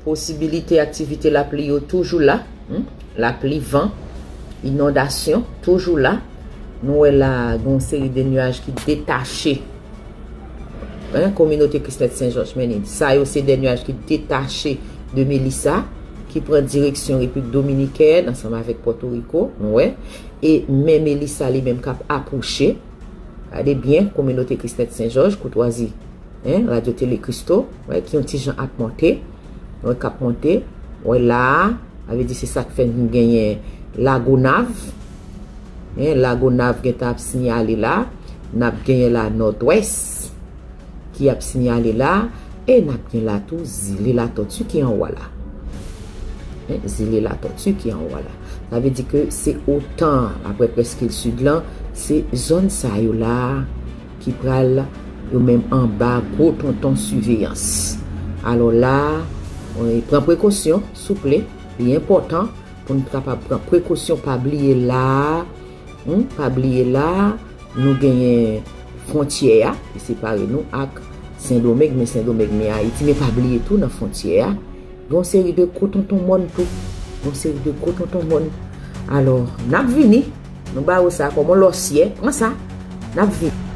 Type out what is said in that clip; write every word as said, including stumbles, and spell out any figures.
Posibilite aktivite lapli yo toujou la. Hmm? Lapli, van, inondasyon toujou la. Nou wè la gen yon seri de nyaj ki detache. Hein, kominote Krisnèt Sen Jòj, men sa yo se de nyaj ki detache de Melissa, ki pran direksyon Repiblik Dominikèn ansanm avèk Pòtoriko, nou wè. E men Melissa li menm k ap apwoche. Gade byen, kominote Krisnèt Sen Jòj, koutwazi, hein, Radyo Tele Kristo, wè, ki yon ti jan ap monte, wè, k ap monte, wè, la a, sa vle di se sa k fè nou genyen Lagonav, hein, Lagonav gentan ap sinyale la, n ap genyen la Nòdwès ki ap sinyale la, e n ap gen la tou Zile Latòti ki anwo a la. Hein, Zile Latòti ki anwo a la. Sa vle di ke se otan, apre Prèskil Sid lan, se zòn sa yo la ki pral yo menm anba gwo tonton siveyans. Alò la, eh, pran prekosyon, souple, li enpòtan pou n kapab pran prekosyon, pa bliye la, hmm, pa bliye la, nou genyen fwontyè a ki separe nou ak Sendomeng, men Sendomeng, men Ayiti, men pa bliye tou nan fwontyè a, gen yon seri de gwo tonton mòn tou. Gen yon seri de gwo tonton mòn. Alò, n ap vini, nou ba ou sa kòm yon lòsyè, pran sa, n ap vini.